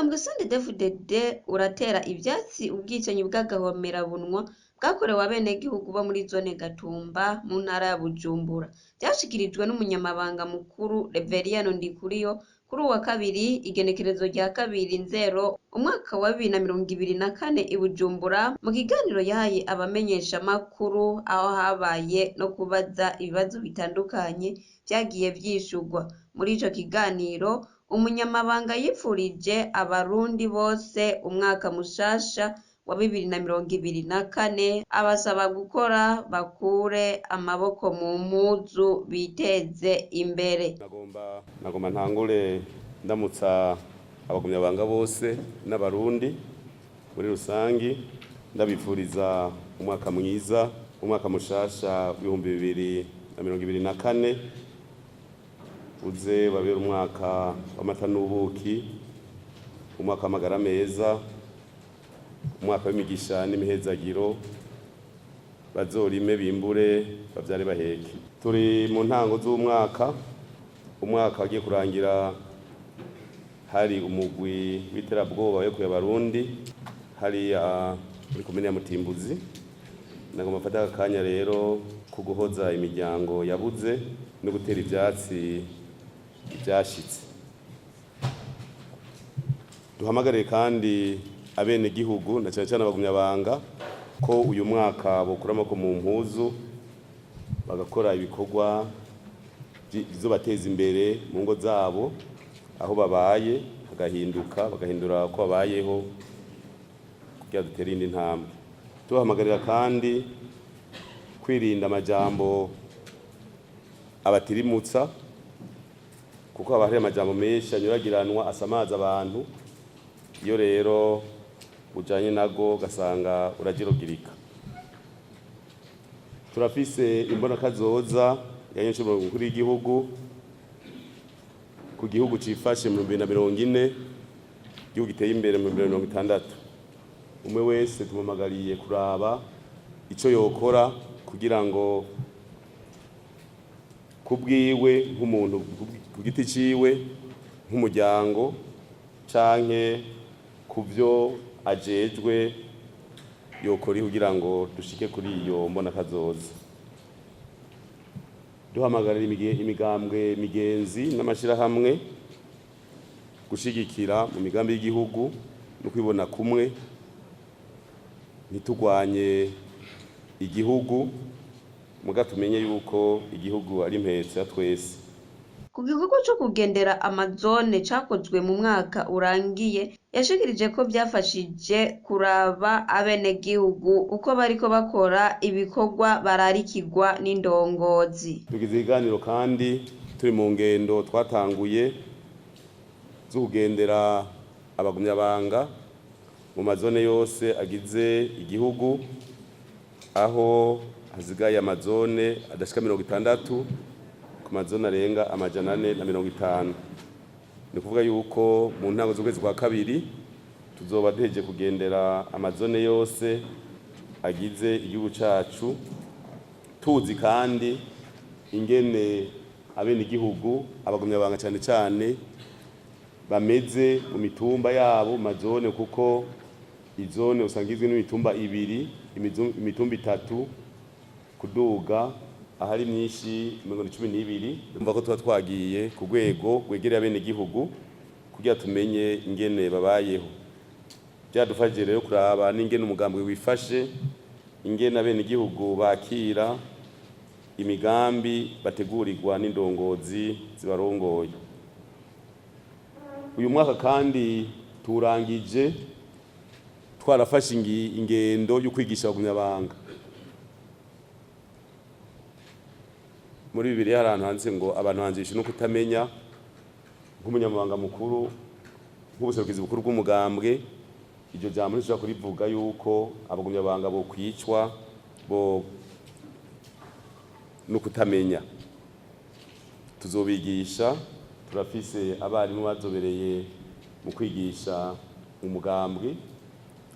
Umugambwe CNDD-FDD uratera ivyatsi ubwicanyi bw'agahomerabunwa bwakorewe abenegihugu bo muri zone Gatumba mu ntara ya Bujumbura. Vyashikirijwe n'umunyamabanga mukuru Reveriyano Ndikuriyo kuri uwu wa kabiri igenekerezo rya 2 Nzero umwaka wa 2024 i Bujumbura mu kiganiro yahaye abamenyeshamakuru aho habaye no kubaza ibibazo bitandukanye vyagiye vyishurwa. Muri ico kiganiro umunyamabanga yipfurije abarundi bose umwaka mushasha wa 2024 abasaba gukora bakure amaboko mu mpuzu biteze imbere. Nagomba ntangure ndamutsa abagumyabanga bose n'abarundi muri rusangi, ndabifuriza umwaka mwiza, umwaka mushasha w'2024 uze babere umwaka w'amata n'ubuki, umwaka w'amagara meza, umwaka w'imigisha n'imihezagiro, bazorime bimbure bavyare baheke. Turi mu ntango z'umwaka, umwaka wagiye kurangira hari umugwi w'iterabwoba wekuye abarundi hariya muri komine ya Mutimbuzi. Nagomba mfate aka kanya rero ko guhoza imiryango yabuze no gutera ivyatsi ivyashitse. Duhamagarire kandi abenegihugu na cane cane abagumyabanga ko uyu mwaka bokura amaboko mu mpuzu bagakora ibikorwa bizobateza imbere mu ngo zabo aho babaye hagahinduka, bagahindura uko babayeho kugira dutere iyindi ntambwe. Tubahamagarira kandi kwirinda amajambo abatirimutsa, kuko haba hari amajambo menshi anyuragiranwa asamaza abantu. Iyo rero ujanye nago ugasanga uragirugirika. Turafise imbonakazoza ya nyinshi mukuru w'igihugu ku gihugu cifashe mu 2040, igihugu giteye imbere mu 2060. Umwe wese tumuhamagariye kuraba ico yokora kugira ngo kubwiwe nk'umuntu ku giti ciwe, nk'umuryango, canke kuvyo ajejwe yokora kugira ngo dushike kuri iyo mbonakazoza. Duhamagarira imigambwe migenzi n'amashirahamwe gushigikira mu migambi y'igihugu no kwibona kumwe, ntitugwanye igihugu, muga tumenye yuko igihugu ari impetso ya twese. Ku gikorwa co kugendera amazone cakozwe mu mwaka urangiye, yashikirije ko vyafashije kuraba abenegihugu uko bariko bakora ibikorwa bararikirwa n'indongozi. Tugize ibiganiro kandi turi mu ngendo twatanguye zo kugendera abagumyabanga mu mazone yose agize igihugu, aho hasigaye amazone adashika 60 ku mazone arenga 450. Ni ukuvuga yuko mu ntango z'ukwezi kwa kabiri tuzoba duhejeje kugendera amazone yose agize igihugu cacu, tuzi kandi ingene abenegihugu abagumyabanga cane cane bameze mu mitumba yabo mu mazone, kuko izone usanga igizwe n'imitumba ibiri, imitumba itatu kuduga, ahari myinshi 12. Urumva ko tuba twagiye ku rwego rwegereye abenegihugu kugira tumenye ingene babayeho. Byadufashije rero kuraba n'ingene umugambi wifashe, ingene abenegihugu bakira imigambi bategurirwa n'indongozi zibarongoye. Uyu mwaka kandi turangije twarafashe ingendo yo kwigisha abagumyabanga. Muri Bibiliya hari ahantu handitse ngo abantu hanzisha no kutamenya. Nk'umunyamabanga mukuru, nk'ubuserukizi bukuru bw'umugambwe, iryo jambo ntishobora kurivuga yuko abagumyabanga bo kwicwa bo no kutamenya. Tuzobigisha, turafise abarimu bazobereye mu kwigisha umugambwe,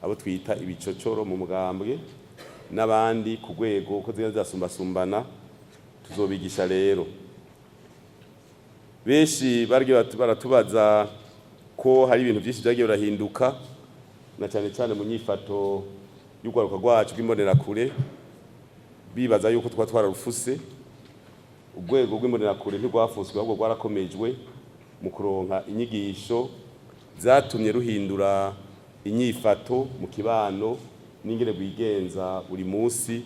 abo twita ibicocoro mu mugambwe, n'abandi ku rwego uko zigenda zirasumbasumbana. Tuzobigisha rero. Benshi baratubaza Ko hari ibintu byinshi byagiye birahinduka, na cyane cyane mu nyifato y'urwaruka rwacu rw'imbonerakure, bibaza yuko twa twararufuse. Urwego rw'imbonerakure ntirwafuswe, ahubwo rwarakomejwe mu kuronka inyigisho zatumye ruhindura inyifato mu kibano n'ingene rwigenza buri munsi,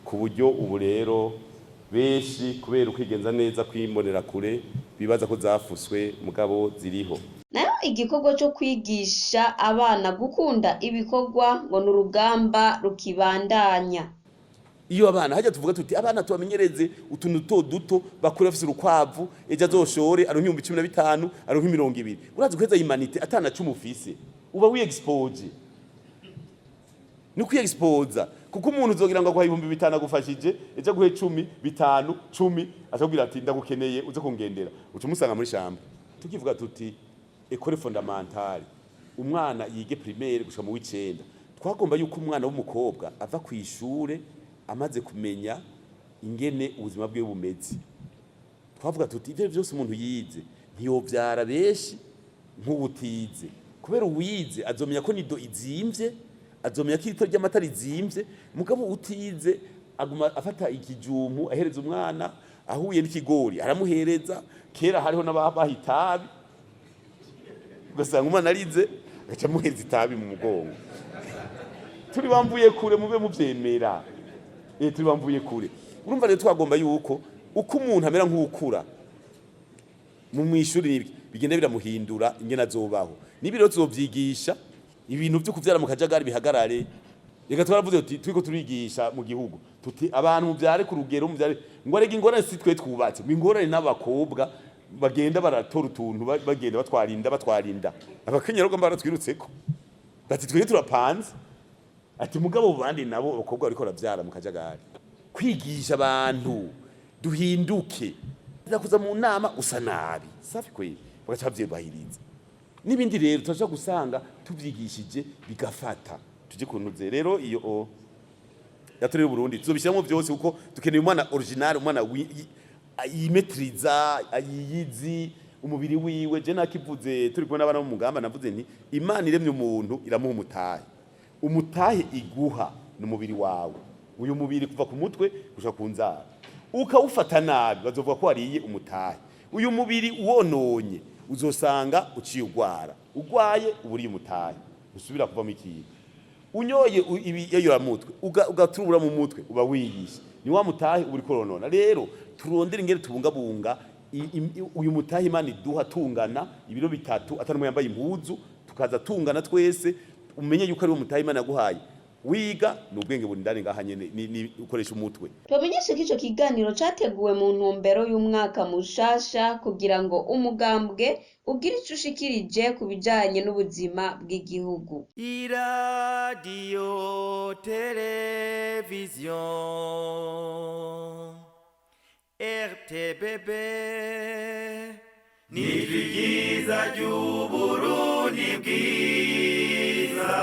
ku buryo ubu rero benshi kubera ukwigenza neza kw'imbonerakure bibaza ko zafuswe, mugabo ziriho. Nayo igikorwa co kwigisha abana gukunda ibikorwa ngo ni urugamba rukibandanya. Iyo abana hajya tuvuga tuti abana tubamenyereze utuntu duto duto, bakure bafise urukwavu, ejo azoshore aronke 15,000, aronke 20. Urazi guheza humanité atana cumi ufise, uba wiexpose. Ni kwiyexpoza, kuko umuntu uzogira ngo aguha 5000 agufashije, ejo aguhe 10, 5, 10, akakubwira ati ndagukeneye uze kungendera, uca umusanga muri shamba. Tukivuga tuti école fondamentale, umwana yige primaire gushika mu w'icenda, twagomba yuko umwana w'umukobwa ava ku ishure amaze kumenya ingene ubuzima bwiwe bumeze. Twavuga tuti ivyo vyose umuntu yize ntiyovyara benshi nk'ubutize, kubera uwize azomenya ko nido izimvye, azomenya ko irito ry'amata rizimvye, mugabo utize aguma afata ikijumpu ahereza umwana, ahuye n'ikigori aramuhereza. Kera hariho n'ababaha itabi, ugasanga umwana arize agaca amuhereza itabi mu mugongo. Turi bamvuye kure, mube muvyemera, turi bamvuye kure. Urumva rero twagomba yuko uko umuntu amera nk'ukura mu mwishuri bigenda biramuhindura ingene azobaho. Nibi rero tuzovyigisha ibintu vyo kuvyara mu kajagari bihagarare. Reka twaravuze tuti turiko turigisha mu gihugu tuti abantu muvyare ku rugero, muvyare ngo arega ingorane si twe twubatse, ngo ingorane n'abakobwa bagenda baratora utuntu, bagenda batwarinda batwarinda. Abakenyero rugamba baratwirutseko bati twebwe turapanze, ati mugabo bandi nabo abakobwa bariko baravyara mu kajagari. Kwigisha abantu duhinduke, kuza mu nama usa nabi safi kweli, bagaca bavyubahiriza n'ibindi. Rero turaja gusanga tuvyigishije bigafata tuje kuntuze. Rero iyo o yaturere Burundi tuzobishyiramo byose, kuko dukeneye umwana original, umwana yimetriza, yiyizi umubiri wiwe. Je nakivuze turi kumwe n'abana mu mugamba, navuze nti Imana iremye umuntu iramuha umutahe. Umutahe iguha ni umubiri wawe, uyu mubiri kuva ku mutwe gushika ku nzara. Ukawufata nabi bazovuga ko wariye umutahe. Uyu mubiri wononye uzosanga uciye ugwara, ugwaye uburiye umutahe, usubira kuvamo ikintu. Unyoye ibiyayuramutwe ugaturubura mu mutwe, uba wiyishe, ni wa mutahe uba uriko uronona. Rero turondere ingene tubungabunga uyu mutahe Imana iduha, tungana ibiro 3, atari yambaye impuzu, tukaza tungana twese. Umenye yuko ari wo mutahe Imana yaguhaye. Wiga ni ubwenge buri ndani ngaha nyene, ni ukoresha umutwe. Tubamenyeshe ko ico kiganiro categuwe mu ntumbero y'umwaka mushasha, kugira ngo umugambwe ugire ico ushikirije ku bijanye n'ubuzima bw'igihugu. Iradiyo televiziyo RTBB nijwi ryiza ry'Uburundi bwiza.